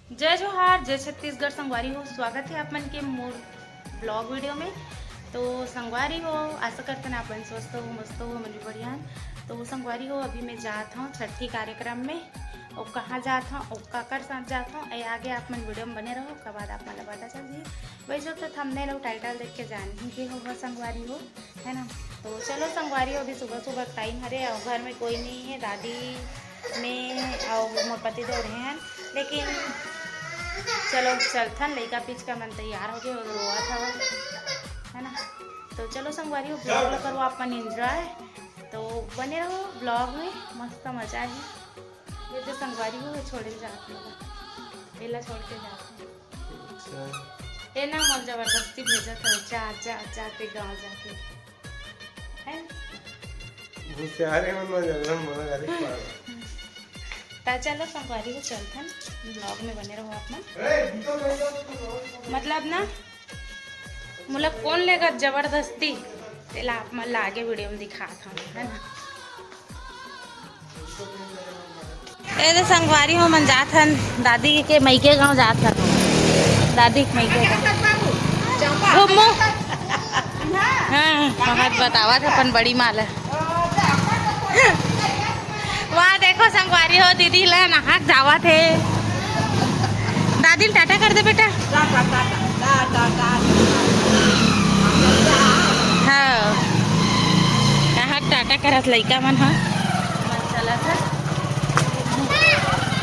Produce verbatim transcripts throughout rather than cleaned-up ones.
जय जोहार, जय छत्तीसगढ़ संगवारी हो, स्वागत है आप मन के मोर ब्लॉग वीडियो में। तो संगवारी हो, आशा करते हैं आप मन स्वस्थ हो, मस्त हो, मन भी बढ़िया है। तो संगवारी हो, अभी मैं जात हूँ छठी कार्यक्रम में। और कहाँ जात हूँ और काकर साथ जात हूँ, ये आगे आप मन वीडियो में बने रहो, ओकर बाद आप मन ला पता चल जाही। वैसे तो थंबनेल और टाइटल देख के जान ही गए हो संगवारी हो, है ना। तो चलो संगवारी हो, अभी सुबह सुबह टाइम हरे और घर में कोई नहीं है, दादी, मैं और मोर पति देव रहे हैं, लेकिन चलो चलथन, लइका पिचका मन तैयार हो गए, वो रोवत हवय, है ना। तो चलो संगवारी हो, ब्लॉग ला करो आप मन एंजॉय, तो बने रहो ब्लॉग में, मस्त मजा आही। ये तो संगवारी हो, छोड़े जात हवय, एला छोड़ के जात हवय। अच्छा। ए ना मोर जबरदस्ती भेजत हवय, जा जा जा ते गाँव जाके, है। होशियारे मन में जबरन मोला गाली पाड़। ता चलो संगवारी हो, चलथन, ब्लॉग में बने रहो आप मन। मतलब ना, मोला कौन लेगा जबरदस्ती, तेला आप मन ला आगे वीडियो में दिखात हूँ, है ना। ए दे संगवारी हो, मन जात हन दादी के मइके गांव जात हन, दादी के मइके गांव घूमो। हाँ, बहुत बतावत हे अपन बड़ी माँ ला। वहाँ देखो संगवारी हो, दीदी ला नहाक जावत हे। दादी ला टाटा कर दे बेटा। हाँ, नहाक टाटा करत लइका मन ह।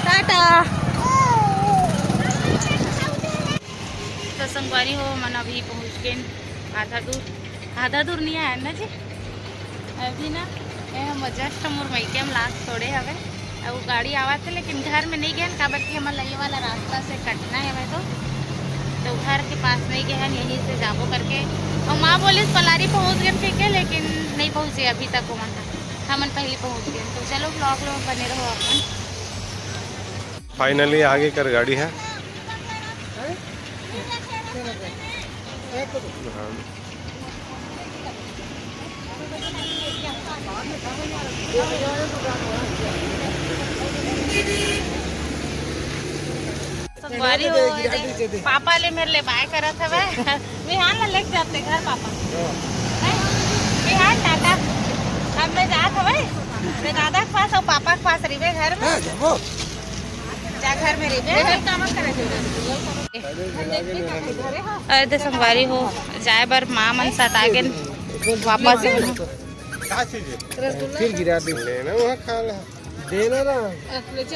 टाटा। तो संगवारी हो, मन अभी पहुँच गए आधा दूर, आधा दूर नहीं आया ना जी, अभी ना, ये हम जस्ट मोर मइके में लाग छोड़े हवे। अब वो गाड़ी आवत हे, लेकिन घर में नहीं गए, काबर कि हमन ला ये वाला रास्ता से कटना हवे, तो तो घर के पास नहीं गए हैं, यहीं से जाबो करके। और माँ बोलिस पलारी पहुँच गए, ठीक है, लेकिन नहीं पहुँचे अभी तक वो मन। हमन पहले पहुँच गए, तो चलो ब्लॉग में बने रहो अपन। फाइनली आगे कर गाड़ी है। हाँ। संगवारी हो, पापा ले मेरे ले बाय करत हवे। बिहान ला लेके जाते घर पापा। हैं? बिहान टाटा। अब मैं जात हवे। मैं दादा के पास और पापा के पास रहिबे घर में। जा घर में रहिबे। अरे दे संगवारी हो, जाए बर माँ मन साथ आ गेन वापस। का चीज है? फिर गिरा दे। लेना वहाँ खा ला। देना ना।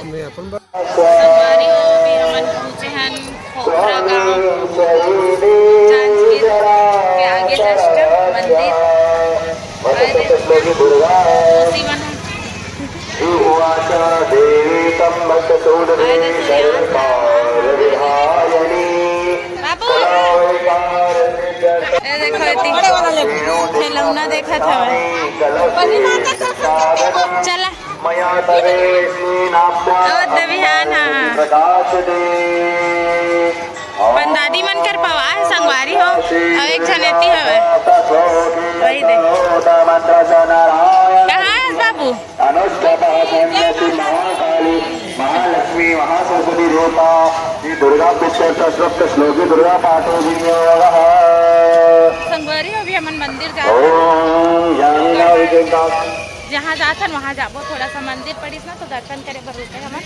मैं अपन बा- संगवारी हो, अभी हमन पहुँचे हन खोखरा गांव, जांजगीर के आगे जस्ट मंदिर। अरे दे, मौसी मन ह। बाबू, ए देखो, एती खिलौना देखत हवे। चला। ओ, दे बिहान, हाँ, हाँ। अपन दादी मन कर पवा हे संगवारी हो, अउ एक झन एती हवे। वही दे। कहाँ हे बाबू? अनुष्ठापन संयति महाकाली महालक्ष्मी महासरस्वती रूपा श्री दुर्गा पिक्चर तस्वप्त श्लोकी दुर्गा पाठो विनियोगः। संगवारी हो, अभी हमन मंदिर जात हन। ओम यामिनी नाविकेशा। जहाँ जात हन, वहाँ जाबो। थोड़ा सा मंदिर पड़िस ना, तो दर्शन करे बर रुके हमन।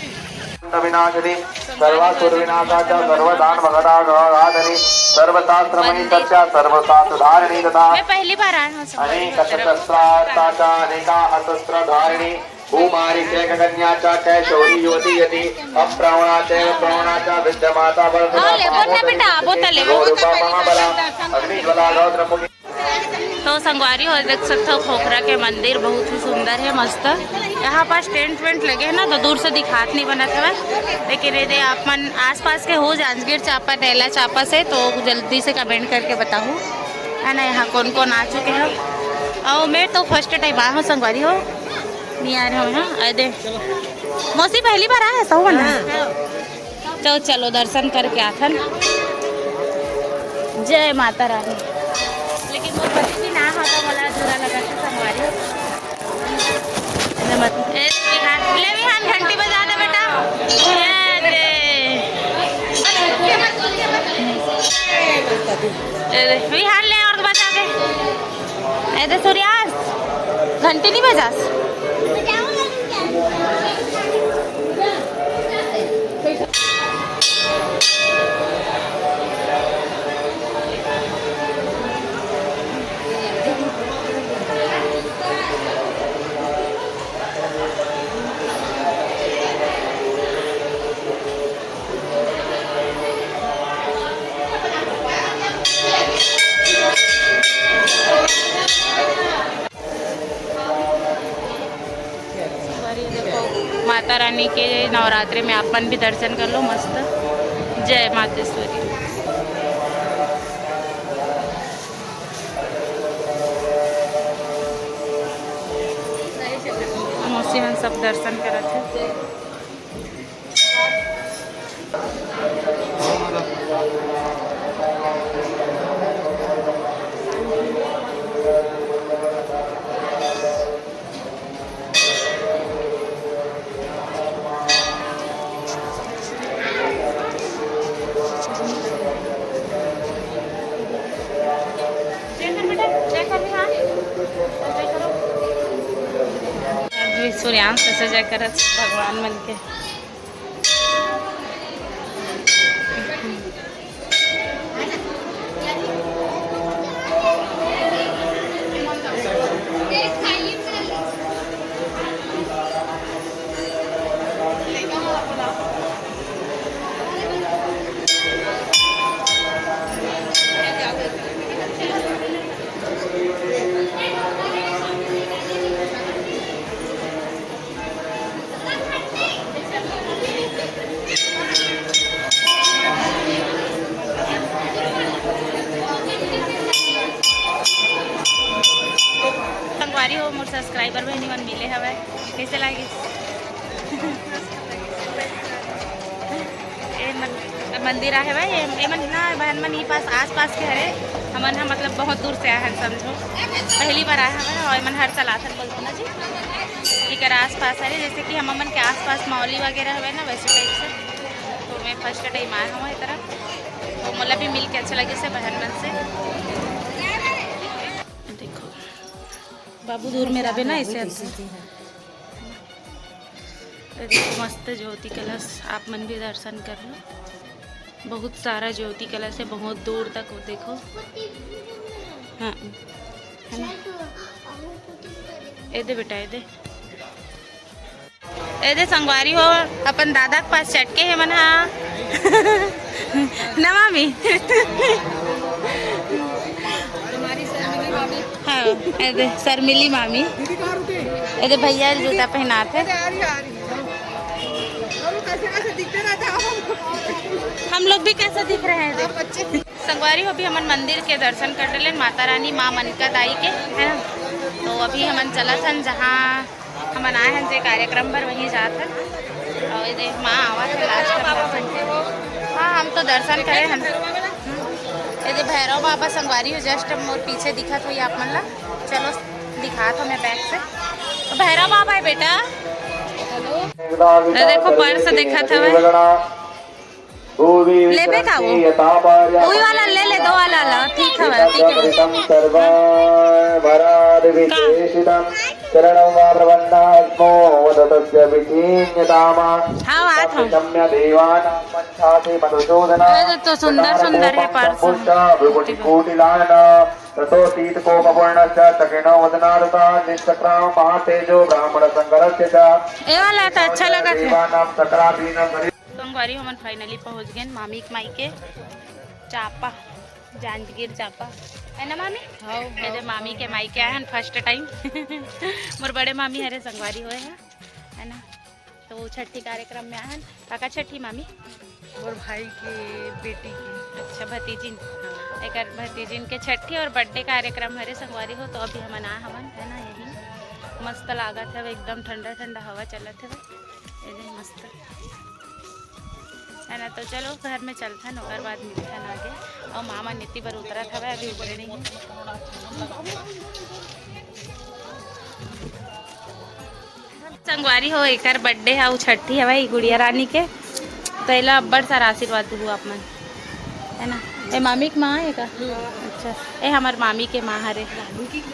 विनाशनी सर्वासुर विनाशा च सर्वदान भगता गवाधनी सर्वशास्त्र मही सत्या सर्वशास्त्र धारिणी तथा मैं पहली बार आया हूँ। अनेक शस्त्रास्ता च अनेका शस्त्र धारिणी कुमारी शेखकन्या च कैशोरी युवती यति अप्रवणा चैव प्रवणा च विद्यमाता हाँ, ले बोल ना बेटा, बोतल ले। रूपा महाबला अग्निज्वला रौद्रमुखी। तो संगवारी हो देख सकथव, खोखरा के मंदिर बहुत ही सुंदर हे, मस्त। यहाँ पास टेंट वेंट लगे हे ना, तो दूर से दिखात नहीं बनत हवय, लेकिन ये दे आप मन आसपास के हो, जांजगीर चांपा, नैला चांपा से, तो जल्दी से कमेंट करके बताहू, है ना, यहाँ कौन कौन आ चुके हो। और मैं तो फर्स्ट टाइम आया हूँ संगवारी हो, नहीं आ रहे हो यहाँ, आए दे। मौसी पहली बार आया है, सहू बना? चलो, चलो, दर्शन करके आथन। जय माता रानी। लेकिन मोर पति जी ना हो तो मोला अधूरा लगा के संगवारी। ए, विहान, ले विहान, घंटी बजा दे बेटा। ए, दे। ए, विहान ले और बजा के। ए दे सूर्यास, घंटी नहीं बजास। माता रानी के नवरात्रि में आप मन भी दर्शन कर लो मस्त। जय मातेश्वरी। मौसी मन सब दर्शन करत हे। सूर्यांश से जय करत भगवान मन के। संगवारी हो, मोर सब्सक्राइबर बहिनी मन मिले हवय, कइसे लागिस? ए मन, मंदिर आहे भाई, ए, ए मन ना बहन मन ई पास, आस पास के हरे। हमन ह मतलब बहुत दूर से आए हन, समझो पहली बार आए हवन और ए मन हर साल आथन बोलते ना जी। इकर आस पास हरे, जैसे कि हम मन के आस पास मौली वगैरह हवे ना, वैसे टाइप से। तो मैं फर्स्ट टाइम आए हूँ इस तरफ, तो मोला भी मिल के अच्छा लगे से बहन मन से। देखो बाबू दूर में रहे ना, इसे अच्छा। ये देखो मस्त ज्योति कलश, आप मन भी दर्शन कर लो। बहुत सारा ज्योति कलश है, बहुत दूर तक वो देखो। हाँ, है ना? ए दे बेटा, ए दे। ए दे संगवारी हो, अपन दादा के पास चटके हे मन हा। नमामि। हाँ, ए दे शर्मिली मामी। ए दे भैया ल जूता पहनात हे। हम लोग भी कैसे दिख रहे हैं, देख। संगवारी हो, अभी हमन मंदिर के दर्शन कर लेन, माता रानी माँ मनका दाई के, है ना। तो अभी हमन चलत हन, जहाँ हमन आए हन जे कार्यक्रम बर, वहीं जात हन। और ये देख, माँ आवत है लास्ट में दर्शन। हाँ, हम तो दर्शन करे हन। हम्म। ये दे भैरव बाबा संगवारी हो, जस्ट मोर पीछे दिखत होई आप मन ला। चलो, दिखात हो मैं बैक से। तो भैरव बाबा है बेटा। ये देखो, पर्स दिखत हवे। लेबे का वो? उही वाला ले ले, दो वाला ला, ठीक है, ठीक है। सर्वं वराद् विशेषितं शरणं वा प्रपन्नास्मो वदतस्य विचिन्यताम। हाँ, बात हम। क्षम्य देवानां पञ्चासे मधुसूदन। अरे, तो सुंदर, सुंदर है पर्स। पुष्ट भृगुनिकोटिलान ततो तीत कोप पूर्णस्य तकिनो वदनारता निष्क्राम महातेजो ब्राह्मण संकरस्य च। ए वाला तो अच्छा लगा था। देवानां सकरादीन संगवारी, हमन फाइनली पहुंच गए मामी के मायके चांपा, जांजगीर चांपा, है ना मामी? हाँ, ये दे हाँ। मामी के मायके आए हैं फर्स्ट टाइम। मोर बड़े मामी हरे संगवारी होए हैं, है ना? तो वो छठी कार्यक्रम में आए हैं। काका छठी मामी? मोर भाई के बेटी के। अच्छा, भतीजिन। हाँ। एकर भतीजिन के छठी और बर्थडे कार्यक्रम हरे संगवारी हो, तो अभी हमन आए हवन, है ना? यही मस्त लागत है, एकदम ठंडा ठंडा हवा चलत है, एकदम मस्त। है ना, तो चलो घर में चलथन, ओकर बाद मिलथन आगे। और मामा नीति बर उतरत हवे, अभी उतरे नहीं है। संगवारी हो, एकर बर्थडे है, उ छठी हवे, ई गुड़िया रानी के, तो एला अब्बड़ सारा आशीर्वाद दू आप मन। है ना? ए, मामी के माँ हे का? अच्छा, ए, हमर मामी के माँ हरे।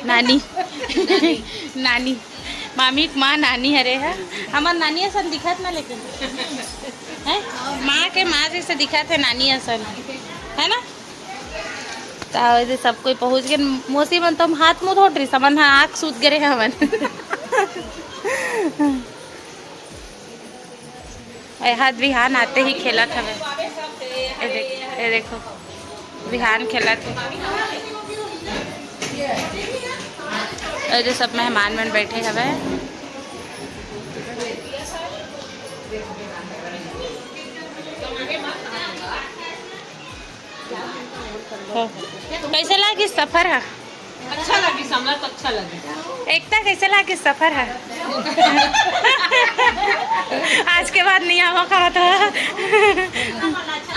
नानी। नानी। मामी के माँ नानी हरे हे। हमर नानी असन दिखत ना, लेकिन, हैं? माँ के माँ जैसे दिखत हे नानी असन, है ना? त एदे सब कोई पहुँच गे। मौसी मन तो हाथ मुँह धोत रहिस, हमन ह आँख सूत गे रहे हमन। ए हाथ बिहान आते ही खेलत हवे। ए देख, ए देखो, बिहान खेलत हे। ए जो सब मेहमान मन बैठे हवे। हाँ। कैसे लागिस सफर ह? अच्छा लगिस, हमला तो अच्छा लगिस। एकता, कैसे लागिस सफर ह? आज के बाद नहीं आवा कहा था।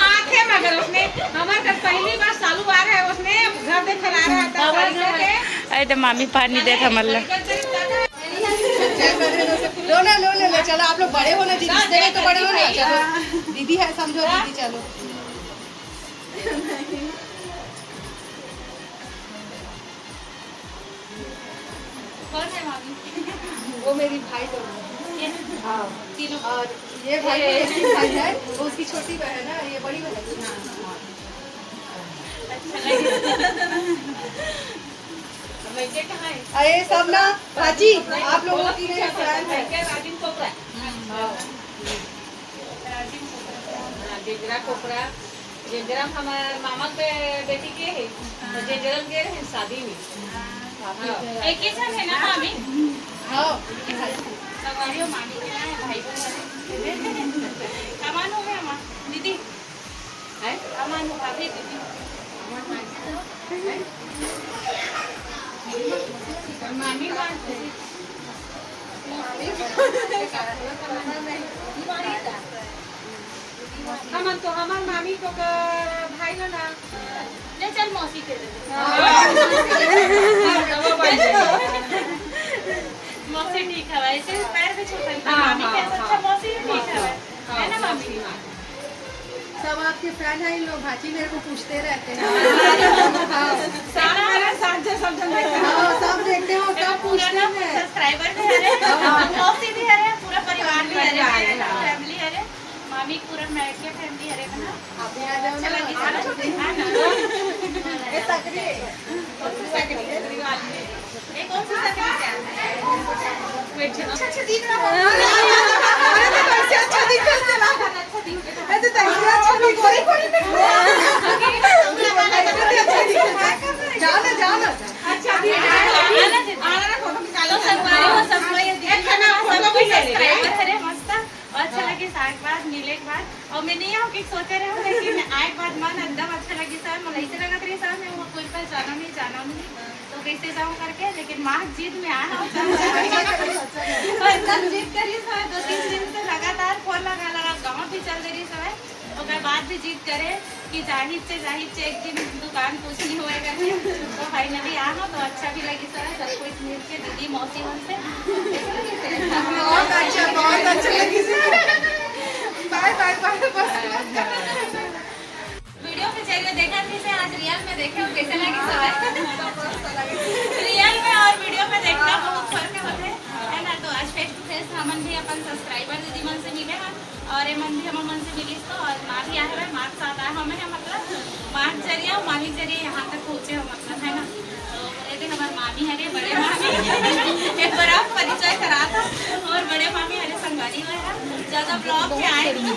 आंखें मगर उसने, हमारे घर पहली बार सालू आ रहा है, उसने घर देख कर आ रहा था, सालू के। अरे तो मामी पानी दे था मल्ला। लो ना, लो, लो, लो, चलो, आप लोग बड़े हो ना जी, रिश्ते में तो बड़े हो ना, चलो, दीदी है, समझो दीदी, चलो। कौन है भाभी? वो मेरी भाई दोनों। ये? हाँ। तीनों? और ये भाई, ये एक ही भाई है, वो उसकी छोटी बहन है, ये बड़ी बहन है। हाँ। अच्छा लगे। अब मैं ये कहाँ है? अरे सब ना, भाजी, आप लोगों की नहीं, फैन है। राजीव कोबरा। हाँ। राजीव कोबरा। हाँ, जेजरा कोबरा। जेजरा हमार मामा के बेटी के है। हाँ। जेजरा गे रहे शादी में। हाँ। हाँ। एक ही साथ है ना मामी? हाँ। सवारी हो मामी के ना है, भाई बहन है। कमान हो गया माँ, दीदी। हैं? अमान भाभी दीदी। मामी मानते। हमन तो हमार मामी को कर भाई लो ना। ले चल मौसी के दे दे। हाँ। मौसी ठीक है, वैसे पैर भी छूटल था, हाँ, मामी हाँ, कैसे अच्छा हाँ। मौसी भी ठीक है। हाँ, है ना मामी? सब आपके फैन है, इन लोग भाजी मेरे को पूछते रहते हैं। हाँ। सारा हमारा साथ जो सब जन देखते हैं। हाँ, सब देखते हो, सब पूछते हैं। सब्सक्राइबर भी है, हाँ। मौसी भी है, पूरा परिवार भी है, परिवार है। फैमिली है, मामी पूरा मैट के फैमिली है ना। आप भी आ जाओ अच्छा ना। लगी, है ना? ये सकरी है। कौन सी सकरी है? ये कौन सी सकरी है? अच्छा, अच्छा दिख रहा है। अरे तो कैसे अच्छा दिख रहा है? ऐसे तो ऐसे अच्छा दिख रहा है। जाओ ना, जाओ ना। अच्छा, दिख रहा है। आना ना, फोटो निकालो। तो संगवारी हो, संगवारी हो, एक खाना फोटो भी ले ले। अरे मस्त। और अच्छा लगे, आए के बाद, मिले के बाद। और मैं नहीं आऊँ कि सोचे रहे हूँ, लेकिन आए के बाद मन एकदम अच्छा लगे सर। मुझे ऐसे लगा रही सर, मैं वो कोई पहचाना नहीं, जाना नहीं, तो कैसे जाऊँ करके। लेकिन माँ जिद में आया हूँ सर। और एकदम जिद करी सर, दो तीन दिन से लगातार फोन लगा लगा गाँव भी चल दे रही सर। ओकर बाद भी जिद करे कि जाहिर से, जाहिर से एक दिन दुकान पूछनी होए करके। तो फाइनली आ हो तो अच्छा भी लगी सर, सब कुछ मिल के दीदी मौसी मन से। बहुत अच्छा, बहुत अच्छा लगी सर। बाय, बाय, बाय, बस। वीडियो के जरिए देखा थी से आज रियल में देखे हो कैसे लगी सर? रियल में और वीडियो में देखना बहुत फर्क होते है ना। तो आज फेस टू फेस हमन भी अपन सब्सक्राइबर दीदी मन से मिले हैं। और ये मन भी हम मन से मिलिस तो, और माँ भी आए हुए, माँ के साथ आए हमें हैं, मतलब माँ के जरिए, मामी के जरिए यहाँ तक पहुँचे हो, मतलब, है ना। तो ये देख हमारे मामी हरे, बड़े मामी, एक बार आप परिचय करा था, और बड़े मामी हरे संगवारी हुए हैं, ज़्यादा ब्लॉग में आए नहीं।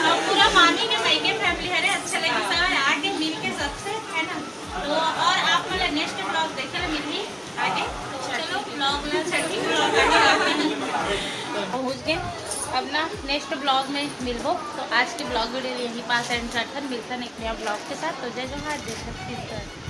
और पूरा मामी के मायके फैमिली हरे, अच्छे लगे सब आके मिल के सबसे, है ना। तो और आप मतलब नेक्स्ट ब्लॉग देखे ला मिलही आगे। तो चलो ब्लॉग ला, छठी ब्लॉग आगे। पहुँच गए, अब ना नेक्स्ट ब्लॉग में मिलबो। तो आज के ब्लॉग वीडियो यहीं पास एंड करथन, मिलथन एक नया ब्लॉग के साथ। तो जय जोहार, जय छत्तीसगढ़।